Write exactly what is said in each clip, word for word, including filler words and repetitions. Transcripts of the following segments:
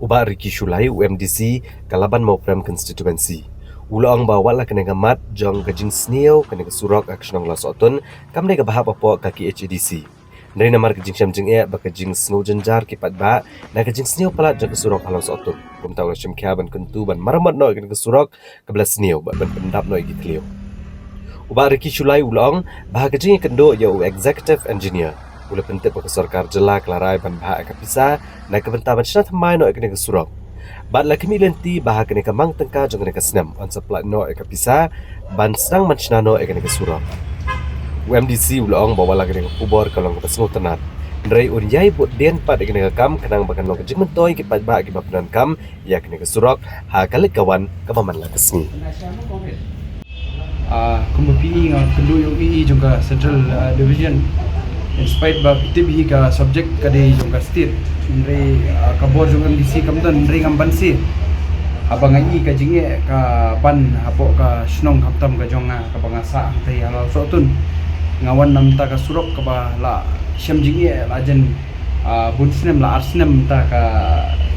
U Bah Ricky Shullai, u M D C ka Laban Mawprem Constituency, u la ong ba wat la kane ka mat jong ka jingsniew kane ka surok ha ka shnong Lawsohtun kam dei kaba hap hapoh ka K H A D C. Hynrei namar ka jingshem jingeh bad ka jingsngew jynjar ki paidbah na ka jingsniew palat jong ka surok ha Lawsohtun, kumta u la shim khia ban kyntu ban maramot noh ïa kane ka surok kaba la sniew bad ban pyndap noh ïa ki thliew. U Bah Ricky Shullai u la ong ba ha ka jingïakynduh ïa u Executive Engineer, u la pyntip ba ka sorkar jylla ka la rai ban bhah ïa ka pisa na ka bynta ban shna thymmai noh ïa kane ka surok. Bad la khmih lynti ba ha kane ka mang tyngka jong kane ka snem yn sa pynlait noh ïa ka pisa ban sdang ban shna noh ïa kane ka surok. U M D C u la ong ba wat la kane ka khubor ka long kaba sngewtynnat, hynrei un ïai bud dien pat ïa kane ka kam khnang ba kan long ka jingmyntoi ïa ki paidbah kiba pyndonkam ïa kane ka surok ha ka leit ka wan kaba man la ka sngi. Ah, kumba phi i nga kynduh ïa u E E jong ka Central, ah, Division. In spite ba phi tip hi ka subject ka dei jong ka state, hynrei, ah, ka bor jong M D C kam don, hynrei ngam banse. Haba nga i ka jingeh ka ban hapoh ka shnong khamtam ka jong nga kaba nga sah hangtei ha Lawsohtun, nga wan na mynta ka surok kaba la shem jingeh la jan, ah, bun snem, la ar snem mynta ka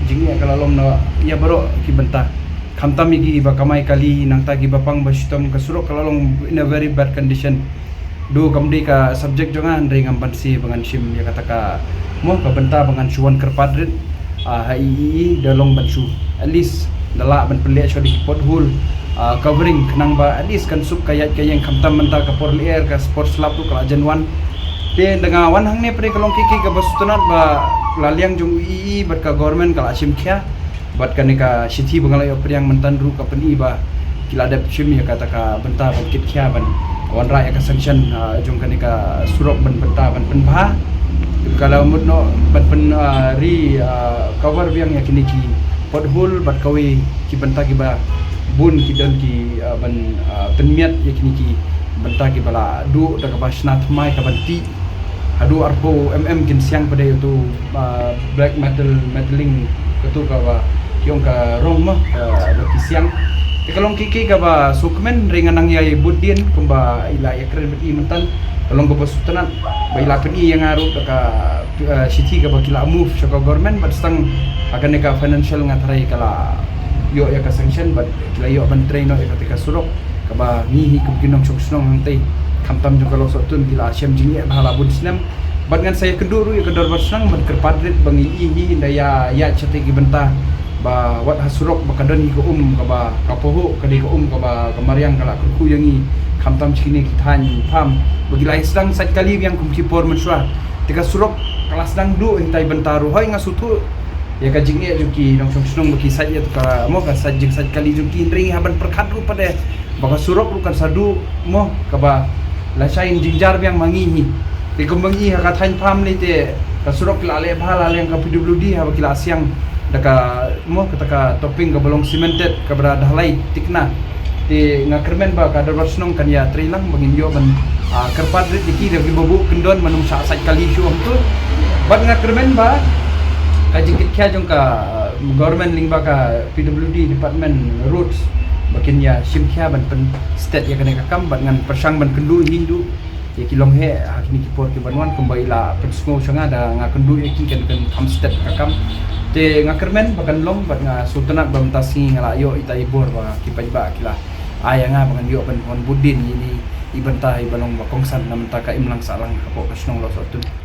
jingeh ka la long na ïa baroh ki bynta. Khamtam ïa kiba kamai kali, nangta kiba pang ba shitom, ka surok ka la long in a very bad condition. Though kam dei ka subject jong nga, hynrei ngam banse ba ngan shim ïa kata ka, mo, ka bynta ba ngan shu wan kyrpad rit, ah, ha E E da long ban shu, at least da lah ban pynleh shuwa da ki pothole, ah, covering, khnang ba at least kan suk ka ïaid ka ïeng, khamtam mynta ka por lyer, ka por slap ruh ka la jan wan. Te da nga wan hangne pat ka long kiei kiei kaba sngewtynnat ba la liang jong u E E bad ka government ka la shim khia. Bad kane ka shithi ba nga la ïoh pdiang mynta ruh ka pyni ba ki la dep shim ïa kata ka bynta ban kit khia ban wanrah ïa ka sanction, ah, jong kane ka surok ban bynta ban pynbha. Ka la mut noh ban pyn, ah, re, ah, cover biang ïa kine ki pothole bad kawei ki bynta kiba bun ki don ki, ah, ban, ah, pynmiat ïa kine ki bynta kiba la duh da kaba shna thymmai kaban tih. Haduh arphew mm kin siang pat de ïa utu, ah, black metal, metalling, katu kaba ki ong ka rong mo, ah, ba ki siang. Te ka long kiei kiei kaba sngewkmen, hynrei nga nang ïai bud dien kumba i la ïakren bad i mynta. Ka long kaba sngewtynnat ba i la pyni ïa nga ruh da ka, ah, shithi kaba ki la move sha ka government bad sdang ha kane ka financial nga tharai ka la ïoh ïa ka sanction bad ki la ïoh ban trei noh ïa kata ka surok. Kaba ngi hi kum ki nongshong shnong hangtei khamtam jong ka Lawsohtun ki la shem jingeh bha la bun snem. Bad ngan sa ïakynduh ruh ïa ka dorbar shnong ban kyrpad rit ba ngi i hi ynda ïa ïaid shatei ki bynta ba wat ha surok ba ka don hi ka um kaba ka pohuh, ka dei ka um kaba ka mariang ka la kyrkhu ïa ngi khamtam sha kine ki thaiñ farm ba ki la ïa sdang sait kali biang kum ki por mynshuwa. Te ka surok ka la sdang duh hitai bynta ruh. Hooid nga sngewthuh ïa ka jingeh jong ki nongshong shnong ba ki sait ïa ka, mo, ka sait jingsait kali jong ki, hynrei ngi hap ban pyrkhat ruh pat de ba ka surok ruh kan sa duh, mo, kaba lashai, jingjynjar biang ma ngi hi. Te kumba ngi ha ka thaiñ farm lei te ka surok ki la leh bha la liang ka P W D haba ki la siang da ka, mo, kata ka topping kaba long cemented kaba da dah lai thikna. Te nga kyrmen ba ka dorbar shnong kan ïa trei lang ba ngin ïoh ban, ah, kyrpad rit ïa ki da kiba buh kyndon ban ym shah sait kali shuh hangtu. Bad nga kyrmen ba ka jingkit khia jong ka, ah, government lyngba ka P W D Department Roads ba kin ïa shim khia ban pynsted ïa kane ka kam bad ngan pyrshang ban kynduh hi duh ïa ki longheh ha kine ki por ki ban wan kumba i la pynsngew sha nga da nga kynduh ïa ki kan, kan kham sted ka kam. Te nga kyrmen ba kan long bad nga sngewtynnat ba mynta sngi nga la ïoh ita i bor ba ki paidbah ki la ai ïa nga ba ngan ïoh ban wan bud dien ïa ine i bynta iba long ba kongsan na mynta ka imlang sahlang hapoh ka shnong Lawsohtun.